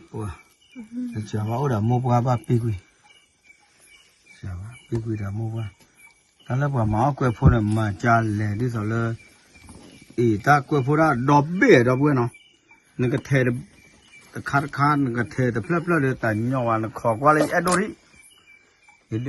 ပှၤ, စၢၤဘၣ်အိၣ်ဒီးမိၢ်ပှၢ်ဘၣ်ပ့ၢ်ကွံာ်, စၢၤဘၣ်ပ့ၢ်ကွံာ်ဒီးမိၢ်ပှၢ်, တၢ်လၢပှၤမၤအီၣ်ကွဲဖိန့ၣ် မၤကလဲၤဒ်သိးလၢ အံၤတၢ်ကွဲဖိတၢ်ဒီဘ့ၣ်ဒီပုၢ်ဝဲၢ်နီၤ, နကထဲးတခါတခါ နကထဲးတဖျၢၣ်ဖျၢၣ်ဒီးတၢ်ညီဘၣ် နခိးကွၢ်လၢယအဲၣ်ဒိၣ်ဒံး, ယဒ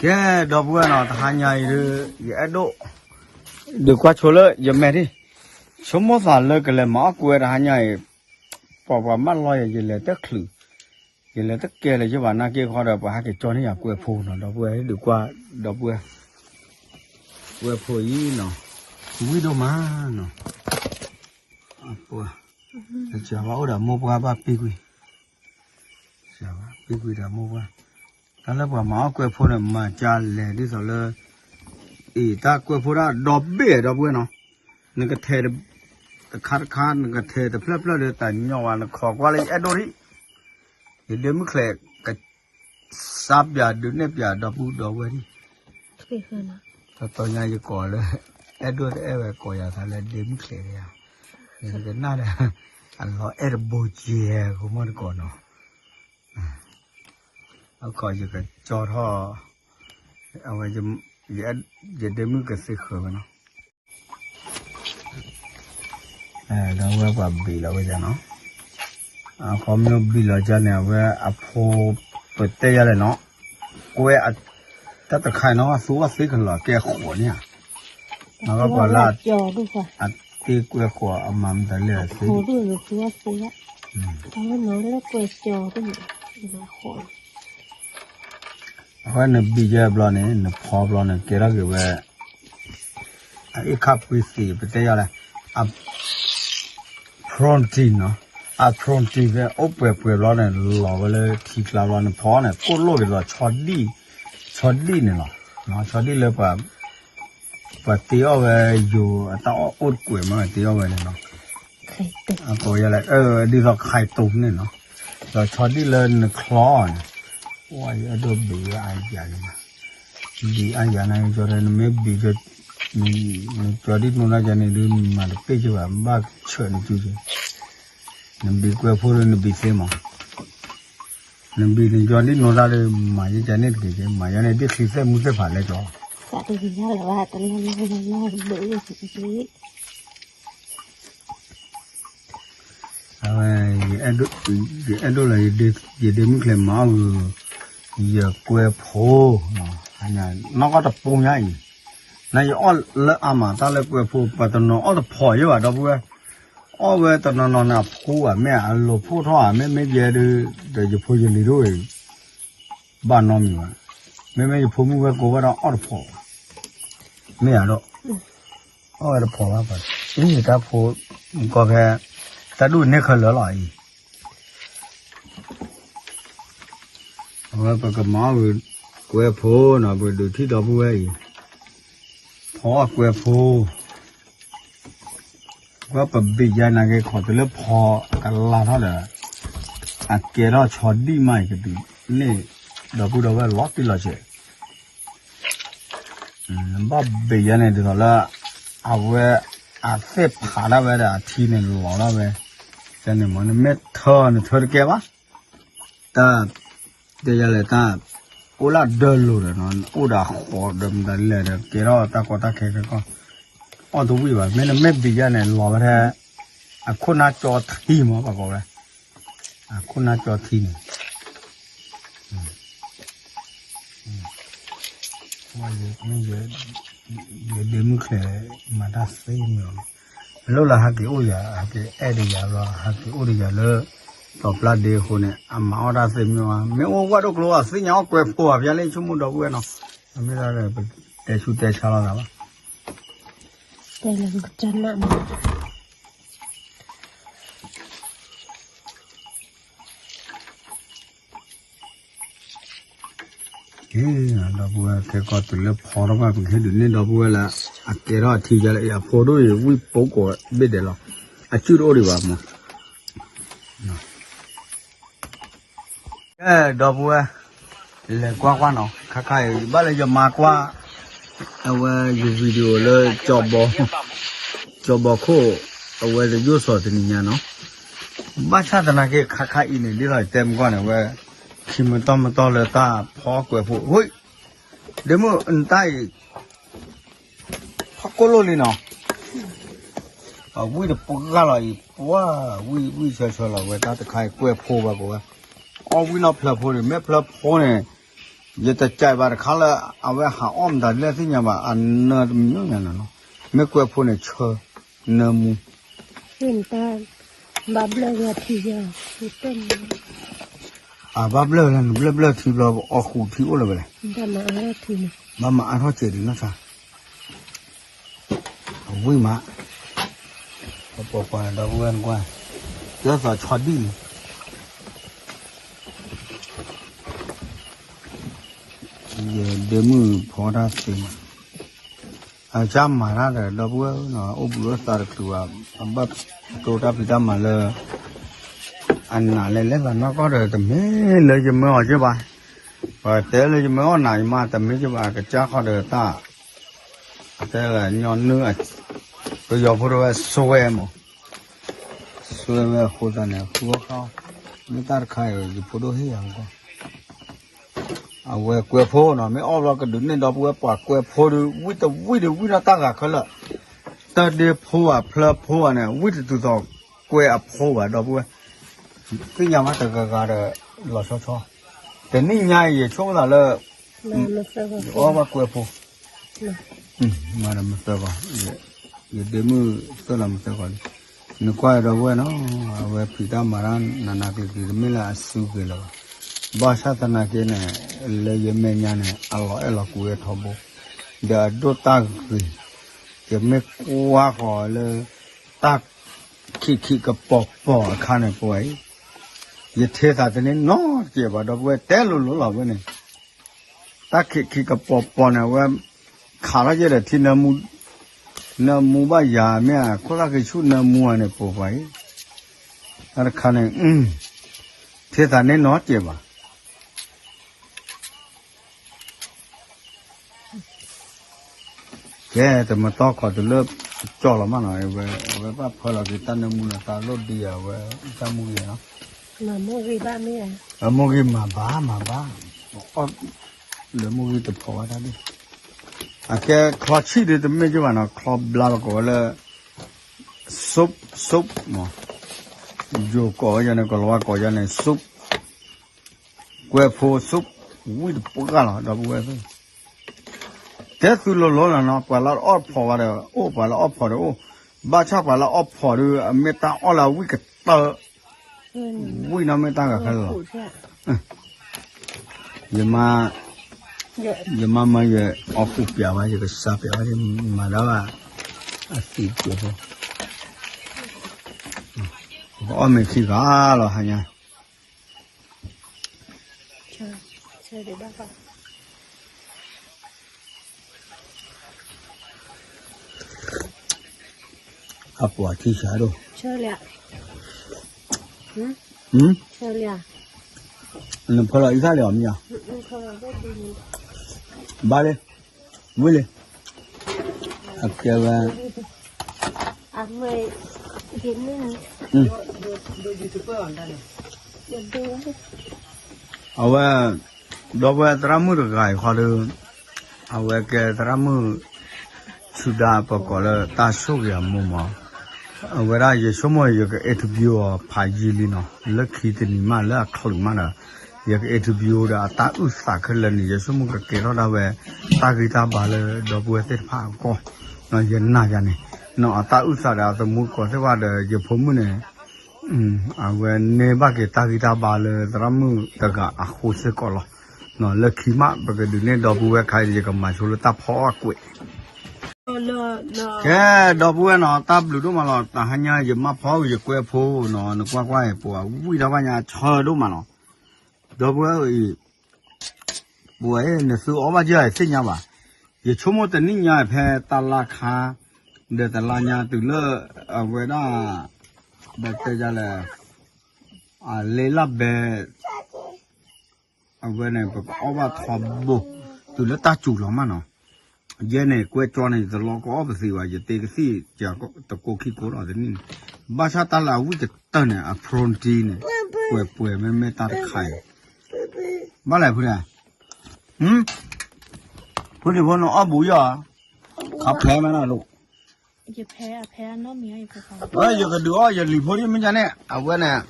ကဲ ဒီပုၢ်ဝဲၢ်နီၤ တဟါညါအံၤဒုး ယအဲၣ်ဒိး ဒုးကွၢ်ဆိလၢယမဲာ်ဒံး, ဆိကမိၣ်သးလၢကလဲၤမၤအီၣ်ကွဲတဟါညါအံၤ, ပှၤပှၤဘၣ်လီၤယၤ ယလဲၤတချုး, ယလဲၤတကဲလၢၤယဘၣ်နာ်က့ခီဒီး ပှၤဟဲက့ၤကၠီန့ၢ်ယၤကွဲဖိနီၤ ဒီပုၢ်ဝဲၢ် ဒုးကွၢ် ဒီပုၢ်ဝဲၢ်, ကွဲဖိအံၤနီၤ, ဝံၣ်ဒိၣ်မးနီၤ, ပှၤ, စၢၤဘၣ်အိၣ်ဒီးမိၢ်ပှၢ်ဘၣ်ပ့ၢ်ကွံာ် စၢၤဘၣ်ပ့ၢ်ကွံာ်ဒီးမိၢ်ပှၢ်, တၢ်လၢပှၤမၤအီၣ်ကွဲဖိန့ၣ် မၤကလဲၤဒ်သိးလၢ အံၤတၢ်ကွဲဖိတၢ်ဒီဘ့ၣ်ဒီပုၢ်ဝဲၢ်နီၤ, နကထဲးတခါတခါ နကထဲးတဖျၢၣ်ဖျၢၣ်ဒီးတၢ်ညီဘၣ် နခိးကွၢ်လၢယအဲၣ်ဒိၣ်ဒံး, ယဒ့မုၢ်ချဲး ကစါပၠးဒုးနဲၣ်ပၠးဒီပုၢ်ဒီဝဲၢ်ဒံး, တတီၤညါယကိးလၢ အဲၣ်ဒိၣ်တအဲၣ်ဝဲ ကိးယၤသးလၢဒ့မုၢ်ချဲးယၤ, ယကနၣ်ဒီး အလီၤအဲၣ်တဘိကဲ ကမီၣ်တကိးနီၤ, အခီယကကၠီထီၣ် အဝဲ ယဒ့မုၢ်ကသ့ဃၢၤဝဲနီၤ, ဒီးဝဲပှၤဘံၣ်လီၤဝဲဒၣ်နီၤ, အခီမ့ၢ်ဘံၣ်လီၤကၢ်န့ၣ် အဝဲအဖိ ပတဲယၤလဲၣ်နီၤ, ကွဲ တၢ်တခါနီၤ အသူအီၣ်သ့ကလီၤကဲဃိးန့ၣ်ဧါ, နီၤပှၤလၢ အတ့ကွဲဃိးအမၤမတၤလဲၣ်သ့, အဝဲနဘံၣ်ယဲဘျီန့ၣ် နဖီဘျီန့ၣ် ကဲထီၣ်က့ၤဝဲ အအ့ၣ်ခၣ်ပှ့ၤသ့ၣ် ပတဲယၤလဲၣ်, အ protein နီၤ, အ protein ဖဲအိၣ်ပှဲၤပှဲၤဘျီန့ၣ် လီၤဝဲလၢထံကျါဘျီန့ၣ် ဖီန့ၣ် ကိၣ်လိၣ်က့ၤလီၤ ဆီဒံၣ်န့ၣ်လီၤ, ဆီဒံၣ်လၢ ပှၤတ့အီၣ်ဝဲယိၤ အတၢ်အိၣ်ကွဲးမး တ့အီၣ်ဝဲန့ၣ်လီၤ, အကိးယၤလဲၣ် ဒ်သိး ခါအံတူး န့ၣ်နီၤ, ဒီးဆီဒံၣ်လၢနချီန့ၣ်, ဝဲယအဲၣ်ဒိးဘံၣ်ဝဲအါယၤန့ၣ်, ဘံၣ်အါယၤန့ၣ် ကၠီဒီး နမ့ၢ်ဘံၣ် နကၠီဒံၣ်နိဒါယၤန့ၣ်ဒုး မၤတပ့ၢ်က့ဘၣ် ဘၣ်ဆၢးနစုက့, နဘံၣ်ကွဲဖိဒီးနဘံၣ်သ့မး, နဘံၣ်နကၠီဒံၣ်နိဒါဒီး မၤယဲကန့ၣ်တက့ၢ်က့ မၤယဲန့ၣ်ဒ်ချံသ့ၣ်မူသ့ၣ်ဖးလဲကၠီ အဝဲ ယအဲၣ်ဒိးလၢ ယဒ့မုၣ်ချဲမၤအီၣ်ဂုာ် ယကွဲဖိ, နီၢ်ကီၢ်တပူၤညါအံၤ, နယအီၣ်လၢအါမး တၢ်လၢကွဲဖိ ပှၤတနီၤအီၣ်တဖိးယဲဘၣ် ဒီပုၢ်ဝဲၢ်, အီၣ်ဝဲတနီၤနီၤန့ၣ် အဖိဘၣ် မ့ၢ်အလိၤဖိထီၣ်ဧါ မ့မ့ၢ်ယဲဒုး ဒီးယဖိယလံၤဒိၣ် ဘၣ်နီတမံၤဘၣ်, မ့မ့ၢ်ယဖိမုၣ်ဝဲကိးဝဲဒၣ်အီၣ်တဖိး, မ့ၢ်ဧါဒီး အီၣ်ဝဲတဖိးဘၣ်, အံၤတၢ်ဖိ ကီၢ်ဖဲ တၢ်ဒူၣ်န့ၢ်ခဲလၢာ်လီၤအံၤ, အဝဲပကမၤအီၣ်ကွဲဖိနီၤ ပကဒုးထံၣ်ဒီပုၢ်ဝဲၢ်အံၤ, ဖီအီၣ်ကွဲဖိ ကွၢ်ပဘ့ၣ်ယါနာ်က့ ခိးတုၤလၢဖီအကလၤထီၣ်ဒီး အကဲထီၣ်ဆီဒံၣ်မးအံၤ ကဒုးန့ၢ်ဒီပုၢ်ဒီဝဲၢ်လီၤတံၢ်လီၤဆဲး, ဘၣ်ဘ့ၣ်ယါန့ၣ် ဒ်သိးလၢ အဝဲ အသ့ၣ်ဖးဒၣ်ဝဲဒီးအထံန့ၣ်လီၤဒၣ်ဝဲ, ကန့ၣ်မ့ၢ်နမ့ၢ်ထၢနထၢတကဲဘၣ်, တၢ် တဲယၤလဲၣ်တၢ် အိၣ်လၢဒၢလိၤဒီးနီၤ အိၣ်ဒီးဃိးဒီးမတၤလဲၣ်ဒီး ကဲထီၣ်တၢ်ကီတၢ်ခဲခဲကီၢ် အီၣ်တဝံၣ်ဘၣ် မ့ၢ်နမ့ၢ်ဘံၣ်ယါန့ၣ် လီၤဝဲထဲ အခိၣ်နါကၠီထံမး ပှၤကိးဝဲ အခိၣ်နါကၠီထံန့ၣ် ယဒ့မုၣ်ချဲ မၤတၢ်သ့မ့ၢ်အီၤ, လိၣ်လၢဟဲက့ၤအိၣ်ယၤ ဟဲက့ၤအဲၣ်ဒီးယၤလီၤ ဟဲက့ၤအိၣ်ဒီးယၤလၢ တီၤပျၢ်ဒ့အဃိန့ၣ် အမၤအီၣ်တၢ်သ့မ့ၢ်အီၤ မ့ၢ်အိၣ်ဝဲဒိၣ်ကျိ အသ့ၣ်ညါအီၣ်ကွဲဖိဧါ ပယါလၢဆိကမိၣ်ဒီပုၢ်ဝဲၢ်နီၤ, အမ့ၢ်ဒၣ်ဒီး ပတဲဆူတဲဆါလိာ်သးဘၣ် တဲလၢကနၣ်မး ဒီပုၢ်ဝဲၢ် ခဲကီၢ်တုၤလၢဖီထီၣ်ဘၣ် ပကဟ့ၣ်ဒုးန့ၢ်ဒီပုၢ်ဝဲၢ်လၢ အကဲထီၣ်အထံယါလၢအံၤ အဖိဒိၣ်အံၤဝံၣ်ပိကိးဘ့ၣ်ဒဲးလီၤ အစုတအိၣ်ဒံးဘၣ်မး ကဲ ဒီပုၢ်ဝဲၢ် လဲၤကွၢ်ကွၢ်နီၤ ခါခါအံၤ ဘၣ်လၢယမါကွၢ် အဝဲယ video လၢ ကၠီဘီခိၣ် အဝဲတယိၣ်စီၤတနံၤညါနီၤ, ဘၣ်ဆၣ်သနာ်က့ ခါခါအံၤန့ၣ် ဒ်သိးယတဲမုၢ်ကီၢ်န့ၣ် အဝဲ ခံမုၢ်တီမုၢ်တီလၢတၢ်ဖီကွဲးဖိ ဝ့ၢ် ဒ့မုၣ်နတၢ်အံၤ ဖီကိၣ်လိၣ်လံနီၤ, အဝံၣ်တပှၢ်လီၤအံၤ ပှၢ်ဝံၣ်ဝံၣ်ဆၢဆၢလီၤဝဲ တၢ်တခါအံၤကွဲးဖိဘၣ်ကဝဲ, အီၣ်ဝံၣ်နီၢ်ဖျၢၣ်ဖိန့ၣ် မ့ၢ်ဖျၢၣ်ဖိန့ၣ် ယတကးဘၣ်တခါလၢ အဝဲဟးအီၣ်မတၤဒ်လဲၣ်သ့ၣ်ညါဘၣ် အနၢတမံၤညါနီၤ, မ့ၢ်ကွဲးဖိန့ၣ်ဆၢ နၢမူ ဘၣ်ဘျၢၣ်ဝဲလၢ နဘျၢၣ်ဘျၢၣ်ထံဘျီ အီၣ်ဃုာ်ထံအိၣ်လၢၤဝဲလဲၣ်, ဘၣ်မၤအါထီၣ်စဲးဒံးနီၢ်ဆါ, အဝံၣ်မး, ပပှၤဒီပုၢ်ဝဲၢ်နကွၢ်, ကၢသးဆီဒံၣ်လံ, ယဒ့မုၣ်ဖီတၢ်သ့မး အကစၢ်မၤတၢ်ဒီး ဒီပုၢ်ဝဲၢ်နီၤ အိၣ်ဘှံးအိၣ်သါတချုးဘၣ်, အဘၣ်တိၢ်တၢ်ဖံးတၢ်မၤလၢ အနးလဲၤလဲၤသးနီၢ်ကီၢ်ဒီး တမ့ၢ်လၢယမၢအီၤက့ဘၣ်, ပတဲလၢယမၢအီၣ်နၤယမါ တမ့ၢ်က့ဘၣ် အကစၢ်ဃီဒီးတၢ် တဲလၢညီနုၢ် ပယီၤဖိတဝဲစွဲမး, စွဲဝဲအဃိသတးန့ၣ် ဃုအီၣ်ဃါအီၣ်, မ့ၢ်တၢ်တခါအံၤ ယဖိဒိၣ်ဟ့ၣ်ယၤမးကီၢ် အဝဲကွဲးဖိနီၤ မ့ၢ်အီၣ်ဘျီကဒုးနဲၣ်ဒီပုၢ်ဝဲၢ်ပှၤကွဲးဖိဒီး ဝံၣ်တဝံၣ်ဒီးဝံၣ်နီၢ်တၢ်ဂၤခဲလၢာ်, တၢ်ဒ့ဖိဧါဖျၢၣ်ဖိဧါန့ၣ် ဝံၣ်တတုၤသိးကွဲးအဖိဘၣ်ဒီပုၢ်ဝဲၢ်, သ့ၣ်ညါဘၣ်တဂၤဂၤဒီး လီၤဆီဆီ, တနံၣ်ညါအံၤယဆိကမိၣ်သးလၢ အီၣ်ဘၣ်ကွဲးဖိ မၤဒီးမသၢဂီၤ, ယဒ့မုၣ်သၢလီၤမသၢဂီၤလံ, နကွၢ်ဒီပုၢ်ဝဲၢ်နီၤ, အဝဲဖံးတၢ်မၤတၢ်နးနးကျံၤကျံၤ တမ့ၢ်လၢအစုက့ၤလၢၤဘၣ်, ဘၣ်ဆၣ်သနာ်က့န့ၣ် လၢယမဲာ်ညါန့ၣ် အလီၤအဲၣ်လီၤကွံဝဲထီဘိ, ဒီးအဒိၣ်တၢ်ဂ့ၤ, ယမ့ၢ်ကွၢ်ဃီၤလၢ တၢ်ခံးခံးကပီၤပီၤအခါန့ၣ် ပဝဲအံၤ ယထံၣ်သးတန့ၢ်နီတကဲဘၣ် ဒီပုၢ်ဝဲၢ်တဲလိၤလိၤလီၤဝဲန့ၣ်, တၢ်ခံးခံးကပီၤပီၤန့ၣ် အဝဲ ခးထီၣ်ယဲဒီးထံ နၢမူဘၣ်ယၤမ့ၢ်ဧါ ခိၣ်သၣ်က့ၤဆူၣ်နၢမူဧါန့ၣ် ပိာ်ပှၤအံၤ, တၢ်တခါန့ၣ် ထံၣ်သးန့ၢ်နီတကဲဘၣ် ကဲ တမတီၢ်ခီၣ်တုၤလၢ ကၠီလီၤမးနီၤ အဝဲဘၣ်ဖၢလီၤက့ၤတၢ်နၢမူနီၤ တၢ်လိၣ်ဒံးအဝဲ တၢ်မူဂ့ၤနီၤ, အမိၢ်ဂ့ၤမၤဘၣ်မၤဘၣ်, လၢမိၢ်ဂ့ၤတဖိးဝဲတၢ်ဒ်, အကဲချီဆံၣ်ဒ်တမ့ၢ်က့ဘၣ်နီၤ ချီဘျါလီၤကီးဝဲလၢ စူး စူး ယိၤကိးဝဲယၤန့ၣ် ကလီၤဝါကိးယၤန့ၣ် စူး ကွဲးဖိစူး ဝံၣ်တပှၢ်လီၤ ဒီပုၢ်ဝဲၢ်သ့ၣ်, တဲသုလိၤလိၤလီၤနီၤ ပှၤလၢအီၣ်ဖီၣ်ဝဲဒီးအိၣ် ပှၤလၢအီၣ်ဖီၣ်ဒီးအိၣ်, ဘၣ်ဆၣ်ပှၤလၢအီၣ်ဖီၣ်ဒီး အမ့ၢ်တၢ်အီၣ်လၢအဝံၣ်ကတၢၢ် ဝံၣ်နီၢ်မ့ၢ်တၢ်ဂၤခဲလၢာ်လီၤ, ယမါ ယမါမၢယအီၣ်ဃုာ်ပျးဝဲ ယကစၢ်ပျးဝဲ မၤဒၣ်ဘၣ် အသံးပျးဖိ, ပကအီၣ်မ့ၤခံဂၤလီၤဟါညါ အပှၤထံဆးဒိၣ်, နဖၢလီၤအံသၣ်လံအီၤမ့ၢ်ဧါ, ဘၣ်လံ, ဝံၣ်လံ, အကဲဝဲ, အဝဲ ဒီပုၢ်ဝဲၢ်သရၣ်မုၣ်တဂၤအံၤဃီဒီး အဝဲကဲသရၣ်မုၣ် ဆူဒၣ်ပကိးလၢတၢ်ဆိၣ်ဂ့ၤအမိၢ်မး, အဝဲဒၣ်ယဆိကမိၣ်ယက interview အီၤဖးယံာ်လံနီၤ, လၢခံတနံၤမးလၢအချုးမးဒီး ယက interview ဒီးအတၢ်အုၣ်သးခဲလၢာ်န့ၣ် ယဆိကမိၣ်ကကဲထီၣ်ဒၣ်ဝဲ တၢ်ဂံၢ်တၢ်ဘါလၢဒီပုၢ်ဝဲၢ်သ့ၣ်တဖၣ်အဂီၢ်, ယနာ်ယၤန့ၣ်, အတၢ်အုၣ်သးဒီးအသမူသကိးသ့ၣ်တဖၣ်ဒီး ယဖိမုၣ်န့ၣ် အဝဲန့ၢ်ဘၣ်က့ၤတၢ်ဂံၢ်တၢ်ဘါလၢသရၣ်မုၣ်တဂၤအဃိစ့ၢ်ကီးလီၤ. လၢခံမး ပကဒုးနဲၣ်ဒီပုၢ်ဝဲၢ်ခါအံၤ ယကမၤဆိလၢတၢ်ဖီအီၣ်ကွဲး, ကဲ ဒီပုၢ်ဝဲၢ်နီၤ တၢ်ဘျုးဒိၣ်မးလီၤ. တဟါညါယမါဖီအီၣ်ကွဲးဖိနီၤ နကွၢ်ကွၢ်အံၤ ပှၤဝံၣ်တၢ်ဘၣ်ညါဆၢဒိၣ်မးလီၤ. ဒီပုၢ်ဝဲၢ်အံၤ ပှၤအံၤ နသုအီၣ်ဘၣ်က့ၤအသ့ၣ်ညါဘၣ်. ယဆိကမိၣ်တနံၣ်ညါဖဲတၢ်လါခါ ဒီးတလါညါတုၤလၢ အဝဲဒၣ် ဘၣ်တဲဒ်လဲၣ် အလ့လၢဘဲ အဝဲန့ၣ် ပကအီၣ်ဘၣ်ထီဘိ တုၤလၢတၢ်စူၤလီၤမးနီၤ, ယဲန့ၣ် ကွဲကၠီန့ၣ် ယတလီၤကအီၣ်ပသံးဘၣ်, ယတ့ကသံၣ် တကိးခံကိးလီၤတနံၣ်န့ၣ်, ဘၣ်ဆၣ်တၢ်လၢအဝံၣ်ကတၢၢ်န့ၣ် အproteinန့ၣ် ပှဲၤပှဲၤမ့မ့ၢ်တၢ်တခါအံၤ, ဘၣ်လဲၣ်ဖုဒဲး, ဖုလံၤဖိနအီၣ်ဘူးယီၤ, ခါဖဲမးနီၤလိၤ ယကဒုးအီၣ်ယလံၤဖိဒ်မ့ၢ်န့ၣ် အဝဲန့ၣ်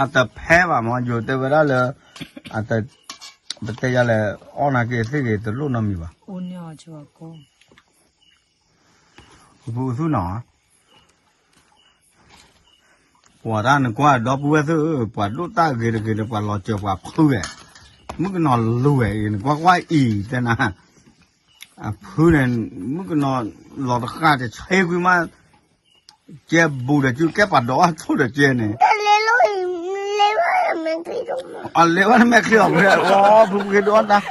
အတဖဲဘၣ်မး ယိၤတဲဝဲဒၣ်လၢ ပတဲယၤလဲၣ် အီၣ်နာ်က့သ့ၣ်ဂ့ၤတလိၣ်နီတမံၤဘၣ်, ဖုဖုသူၣ်နီၤ ပှၤတၢ်နကွၢ်ဒီပုၢ်ဝဲၢ်သ့ၣ်ဧၢ, ပှၤဒိၣ်တၢ်ဂ့ၤတဂ့ၤဒီး ပှၤလီၤစၢၤပှၤဖုဝဲ, မုၣ်ကနီၤလူၤဝဲအံၤ နကွၢ်ကွၢ်အံၤတဲနၤ, အဖုန့ၣ် မုၣ်ကနီၤလီၤတဃၣ်တဆ့ကွံမး, ကဲဘူးဒီးကၠူ ကဲပှၤဒိးအီၣ်ထိၣ်ဒီးကဲန့ၣ်, အလဲၤဘၣ်နမဲာ်ချံအီၤဖုဒဲး, အီ ဖုဖုက့ၤဒုးအီၣ်တၢ်,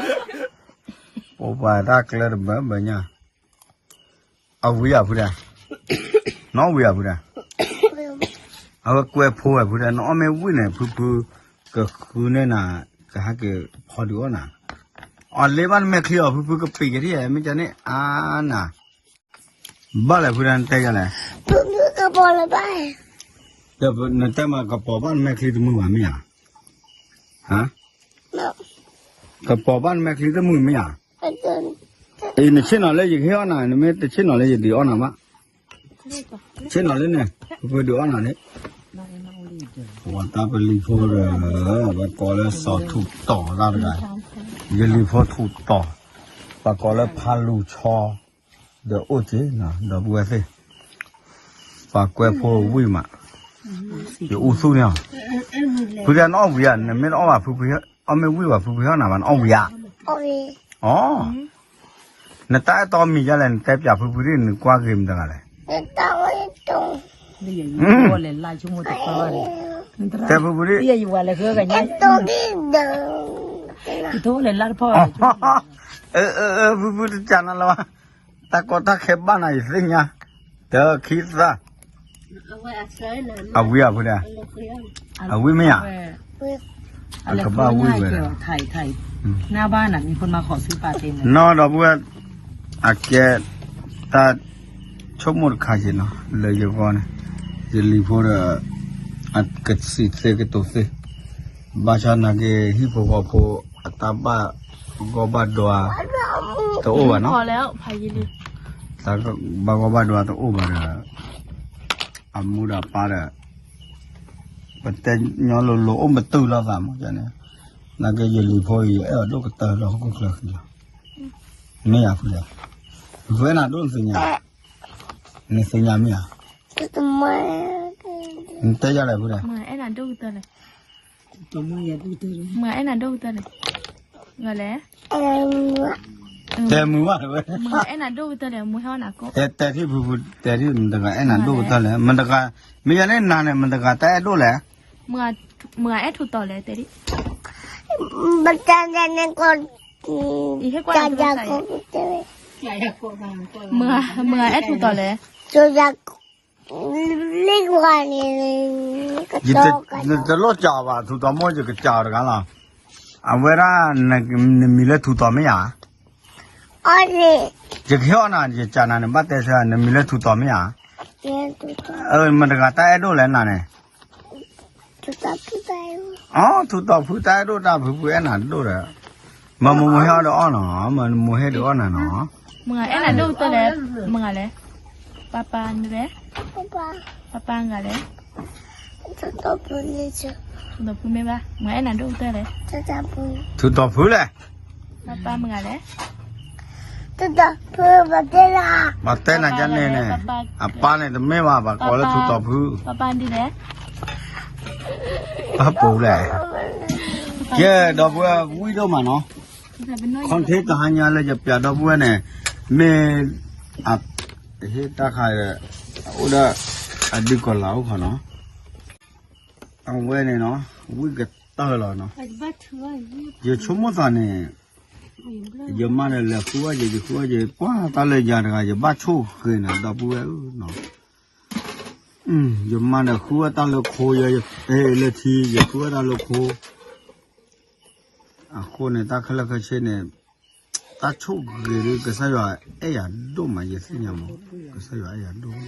ပှၤတၢ်ကျၢတဘၢဘၢညါ အဝံၤဧါဖုဒဲး, နအီၣ်ဝံၤဧါဖုဒဲး, အဝဲကွဲးဖိဝဲဖုဒဲး နအီၣ်မ့ၢ်ဝံၤန့ၣ် ဖုဖုကဃုန့ၢ်နၤ, ကဟဲက့ၤဖီဒုးအီၣ်နၤ, အီ လဲၤဘၣ်နမဲာ်ချံအီၤ ဖုဖုကပံာ်က့ၤထံၣ် မ့ၢ်ကန့ၣ်အါနၤ, ဘၣ်လဲၣ်ဖုဒဲး နတဲယၤလဲၣ်, နတဲမးကပီၤဘၣ်နမဲာ်ချံတမုာ်ဘၣ်မ့ၢ်ဧါ, ကပီၤဘၣ်နမဲာ်ချံတမုာ်မ့ၢ်ဧါ, အံၤနဆ့ၣ်နီၤလၢယကဟ့ၣ်အီၣ်နၤ နမ့ၢ်တဆ့ၣ်နီၤလၢယဒုးအီၣ်နၤဘၣ်, ဆ့ၣ်နီၤလၢန့ၣ် ဖုဖုဒုးအီၣ်နၤန့ၣ်, ပှၤတၢ်ပလံၤဖိဒီး ပှၤကိးလၢစီၤထူးတီၤတၢ်တဂၤ, ယလံၤဖိထူးတီၤ, ပှၤကိးလၢဖးလူၤဆီ, ဒီးအိၣ်က့ၤနီၤ ဒီပုၢ်ဝဲၢ်သ့ၣ်, ပှၤကွဲးဖိဝံၤမး, ယအူသူၣ်န့ၣ်, ဖုဒဲးနအီၣ်ဝံၤဧါ, နမ့ၢ်တအီၣ်ဘၣ်ဖုဖု, အီၣ်မ့ၢ်ဝံၤဘၣ်ဖုဖုဟ့ၣ်နၤဘၣ် နအီၣ်ဝံၤဧါ, အီ နတၢ်အဲၣ်တီမံၤဒ်လဲၣ် နတဲပျးဖုဖုဒ် နကွၢ်ဂ့ၤမတၤတဂၤလဲၣ်, တဲဖုဖုဒ်, ဖုဖုတကးနၤလၢၤဘၣ်, တၢ်ကီတၢ်ခဲဘၣ်နၤယသ့ၣ်ညါ, တၢ်ခံသၢ, အဝံၤဧါဖုဒဲး, အဝံၤမ့ၢ်ဧါ, အကဘၣ်ဝံၤဝဲ, နီၢ်ဒီပုၢ်ဝဲၢ်, အကဲ, တၢ်, ဆိကမိၣ်တခါက့ၤနီၤ လၢယဂီၢ်န့ၣ်, ယလံၤဖိဒီး, အကစံးသ့ကတိၤသ့, ဘၣ်ဆၣ်နာ်က့ ဟံၣ်ဖိဃီဖိ, အတၢ်ဘၣ်, ဂီၢ်ဘၣ်ဒွး, တအိၣ်ဘၣ်နီၤ, တၢ်ဘၣ်ဂီၢ်ဘၣ်ဒွးတအိၣ်ဘၣ်ဒီး, အမိၢ်ဒီးအပၢ်ဒီး ပတဲညီလိၤလိၤအိၣ်မတုာ်လိာ်သးမးန့ၣ်, နာ်က့ယလံၤဖိအံၤ ယအဲၣ်အီၤဒိၣ်ကတၢၢ်လၢဟီၣ်ခိၣ်ချၢဃံလီၤ, မ့ၢ်ဧါဖုဒဲး, ဖုအဲၣ်နၤဒိၣ်နသ့ၣ်ညါ, နသ့ၣ်ညါမ့ၢ်ဧါ, နတဲယၤလဲၣ်ဖုဒဲး, မ့ၢ်အဲၣ်နၤဒိၣ်ကတၢၢ်လဲၣ်, တဲမုာ်ဘၣ်ဝဲ, မ့ၢ်အဲၣ်နၤဒိၣ်ကတၢၢ်လဲၣ် မူဟဲအီၣ်နၤကိၣ်, တဲထံၣ်ဖုဖု, တဲထံၣ်မတၤတဂၤအဲၣ်နၤဒိၣ်ကတၢၢ်လဲၣ်, မတၤတဂၤ, မ့ၢ်ယၤန့ၣ်နၤန့ၣ် မတၤတဂၤတၢ်အဲၣ်ဒိၣ်လဲၣ်, မတၤအဲၣ်ထူးတီၤလဲၣ် တဲဒ်, ပတၢ်န့ၣ်ကိး, ယဟ့ၣ်ကွၢ်နၤတဂၤ, မတၤအဲၣ်ထူးတီၤလဲၣ်, လ့ကွၢ်န့ၣ်, နတလိၣ်စံးဘၣ် ထူးတီၤမိၢ် ယကစံးအီၤတဂၤလီၤ, အဝဲဒၣ်, နမံၤလၢထူးတီၤမ့ၢ်ဧါ ယကဟ့ၣ်အီၣ်နၤ ယကနၤန့ၣ် ဘၣ်တဲဆၢ နမံၤလၢထူးတီၤမ့ၢ်ဧါ, မတၤတဂၤတၢ်အဲၣ်ဒိၣ်လဲၣ်နၤန့ၣ်, အီ ထူးတီၤဖုတၢ်အဲၣ်ဒိၣ်တၢ်ဖုဖုအဲၣ်နၤဒိၣ်ဒီး, မမိၢ်ဟ့ၣ်အီၣ်ဒုးအီၣ်နီၤ, မမိၢ်ဟ့ၣ်ဒုးအီၣ်နၤနီၤ, မတၤအဲၣ်နၤဒိၣ်ကတၢၢ်လဲၣ်, မတၤလဲၣ်, ပၢ်ပၢ်န့ၣ်လဲၣ်, ပၢ်ပၢ်မတၤလဲၣ် ထူးတီၤဖုမ့ၢ်ဘၣ်, မတၤအဲၣ်နၤဒိၣ်ကတၢၢ်လဲၣ်, ထူးတီၤဖုလဲၣ်, ပၢ်ပၢ်မတၤလဲၣ်, ပတဲနၤကန့ၣ်န့ၣ်, အပၢ်န့ၣ်တမ့ၢ်ဘၣ် ပှၤကိးလၢထူးတီၤဖု, ပၢ်ပၢ်ဒ်လဲၣ်, ပၢ်ပူၤလဲၣ်, ကဲ ဒီပုၢ်ဝဲၢ်ဝံၣ်ဒိၣ်မးနီၤ, ခီၣ်ထံးတဟါညါလၢယပျးဒီပုၢ်ဝဲၢ်န့ၣ်, မ့ၢ်, ဟ့ၣ်တၢ်ခါ, အိၣ်ဒီး, အဒုးကီၤလၤအိၣ်ခီနီၤ အဝဲန့ၣ်နီၤ, ဝံၣ်ကတၢၢ်လီၤနီၤ, ယဆိကမိၣ်သးန့ၣ်, ယမါဒီးလဲၤဃုအီၣ်ယဲ ယဃုအီၣ်ယဲ ပှၤတၢ်လၢယၤတဂၤ ယဘၣ်ဆိၣ်ဃဲၤနၤ ဒီပုၢ်ဝဲၢ်ဧၢနီၤ, ယမါဒီးဃုအီၣ်တၢ်လၢခိ ယ, လၢထံ ယဃုအီၣ်တၢ်လၢခိ အဃိန့ၣ် တၢ်ခဲလၢာ်ခဲဆ့န့ၣ်, တၢ်ဆိၣ်ဂ့ၤဒ်ကစၢ်ယွၤအဲၣ်ယၤဒိၣ်မး ယသ့ၣ်ညါမး, ကစၢ်ယွၤအဲၣ်ယၤဒိၣ်မး,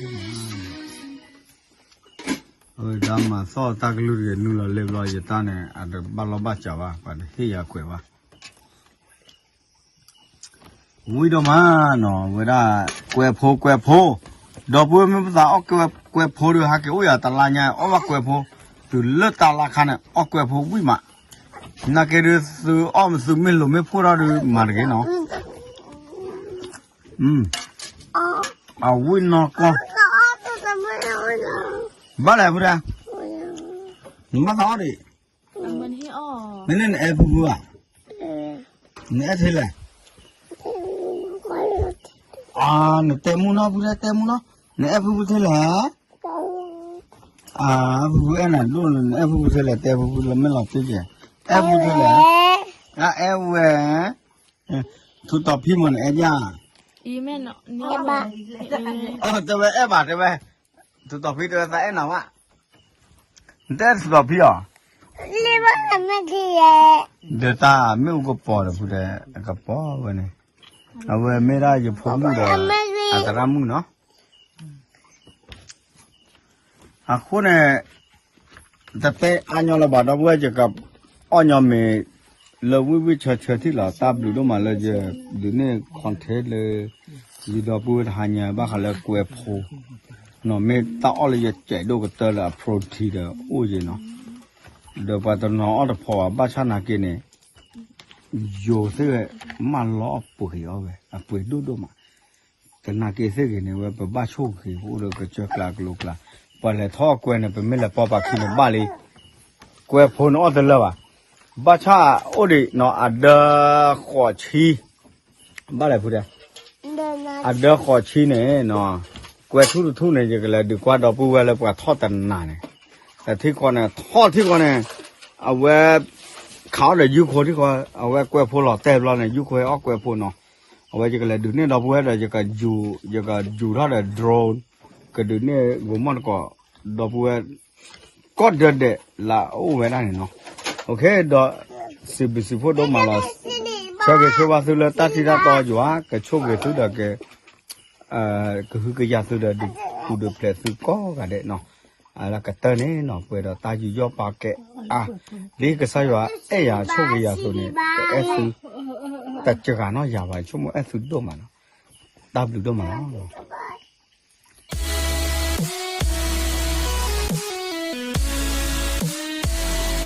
အဝဲဒၣ်မၤသီၣ်တၢ်ကလုၢ်တဂ့ၤနုာ်လီၤလဲၤဘျီ ယတၢ်န့ၣ် အတဘၣ်လီၢ်ဘၣ်စးဘၣ် ပှၤတဟ့ၣ်ယၤကွဲးဘၣ် ဝံၤဒီးမးနီၤ ဝဲဒၣ် ကွဲးဖိ ကွဲးဖိ, ဒီပုၢ်ဝဲၢ်မ့ၢ်ပသးအီၣ်ကွဲးဖိဒီး ဟဲက့ၤအိၣ်ယၤတလါညါ အီၣ်ဘၣ်ကွဲးဖိ, တုၤလၢတလါခါန့ၣ် အီၣ်ကွဲးဖိဝံၣ်မး, နာ်က့ဒုးသုအီၣ် သုမ့ၢ်လိၤမ့ၢ်ဖှိၣ်ထီၣ်ဒုးမၤတဂ့ၤနီၤ, အဝံၣ်နီၢ်ကီၢ်, ဘၣ်လဲၣ်ဖုဒၣ်, နဘၣ်သးအီၣ်ဒံး, မ့ၢ်န့ၣ်နအဲၣ်ဖုဖုဧါ, နအဲၣ်ထဲလဲၣ်, နတဲမူနီၤ ဖုဒၣ်တဲမူနီၤ, နအဲၣ်ဖုဖုထဲလဲၣ်, ဖုဖုအဲၣ်နၤဒိၣ်န့ၣ် နအဲၣ်ဖုဖုထဲလဲၣ် တဲဖုဖုလၢမ့ၢ်လီၤတံၢ်ကဲ, အဲၣ်ဖုဖုထဲလဲၣ်, အဲၣ်ဝဲ, ထူတီၤဖံမ့ၢ်နအဲၣ်ဒၣ်, တဲဝဲအဲၣ်ဘၣ်တဲဝဲ, ထူတီၤဖံတဲဝဲသးအဲၣ်နၤဘၣ်, နတအဲၣ်ထူတီၤဖံအီၤ, ဒီးတၢ်မ့ၣ်အူကပီၤဒီးဖုတဲ, ကပီၤဝဲန့ၣ်, အဝဲမ့ၢ်ဒၣ်ယဖိမုၣ်ဒီး, အသရၣ်မုၣ်နီၤ အဃိန့ၣ်, တတဲအါညီလၢၤဘၣ် ဒီပုၢ်ဝဲၢ် ယကအီၣ်ညီမ့ၤ လၢဝံၣ်ဝံၣ်ဆၢဆၢထံၣ်လီၤ တၢ်ဘျုးဒိၣ်မးလၢယဒုးန့ၢ် content လၢ ယဒီပုၢ်ဝဲၢ်တဟါညါဘၣ်ဃးလၢကွဲးဖိ, နီၤ မ့ၢ်တၢ်အီၣ်လၢယစဲးဒိၣ်ကတၢၢ်လၢအ protein ဒီးအိၣ်ယဲနီၤ, ဒီးပှၤတနီၤအီၣ်တဖီဘၣ် ဘၣ်ဆၣ်နာ်က့န့ၣ် ယိၤသ့ၣ်ဝဲ မၢလီၤအပှ့ၤအီၤဝဲ အပှ့ၤဒိၣ်ဒိၣ်မး, သနာ်က့သ့ၣ်ဂ့ၤန့ၣ် ဝဲပဘၣ်ဆိၣ်ဂ့ၤအိၣ်ဒီးကစၢၢ်ကျါကလိၤကျါ, ပှၤလဲၤထီၣ်ကွဲန့ၣ် ပမ့ၢ်လဲၤပီၢ်ပာ်ခံန့ၣ်ဘၣ်လံ, ကွဲးဖိန့ၣ်အီၣ်တလၢာ်ဘၣ်, ဘၣ်ဆၣ်အိၣ်ဒံးနီၤ အဒၢဃိးဆံ, ဘၣ်လဲၣ်ဖုတဲ, အဒၢဃိးဆံန့ၣ်နီၤ, ကွဲးထူၣ်တထူၣ်န့ၣ် ယကလဲၤဒုးကွၢ်ဒီပုၢ်ဝဲၢ်လၢပှၤထီၣ်တနၤန့ၣ်, ထံၣ်ဃီန့ၣ်ထီၣ်ထံၣ်ဃီန့ၣ်, အဝဲ ခးအီၣ်ဒီးယူၢ်ခိထံၣ်ဃီ, အဝဲကွဲးဖိလီၤတဲာ်ဘျီန့ၣ် ယူၢ်ခိအီၣ်ကွဲးဖိနီၤ, အဝဲယကလဲၤဒုးန့ၢ်ဒီပုၢ်ဝဲၢ်ဒီး ယကယူၤထီၣ်ဒီး drone, ကဒုးန့ၢ်ဂိၤမီၣ်တကိး, ဒီပုၢ်ဝဲၢ် ကီၢ်ဒၢဒဲးလၢအအိၣ်ဝဲဒၣ်န့ၣ်နီၤ, ဒီး စံးဘျုးစံးဖှိၣ်ဒိၣ်မးလီၤ, ဆၢဂ့ၤဆၢဝါသုလၢတၢ်ထံၣ်တၢ်တီယွၤ ကဆိၣ်ဂ့ၤသုဒီးက ကဟုကယာ်သုဒီးဒုးပူၤဒုးဖျဲးသုကိးဂၤဒဲးနီၤ, လၢကတၢၢ်န့ၣ်နီၤ ပှဲၤဒီးတၢ်ယူးယီၣ်ပာ်ကဲအါ, ဒ်ကစၢ်ယွၤအဲၣ်ယၤဆိၣ်ဂ့ၤယၤအသိးန့ၣ် ကအဲၣ်သု တစှၤနီၢ်ယၤဘၣ် ဆိကမိၣ်အဲၣ်သုဒိၣ်မးနီၤ, တၢ်ဘျုးဒိၣ်မးလီၤ.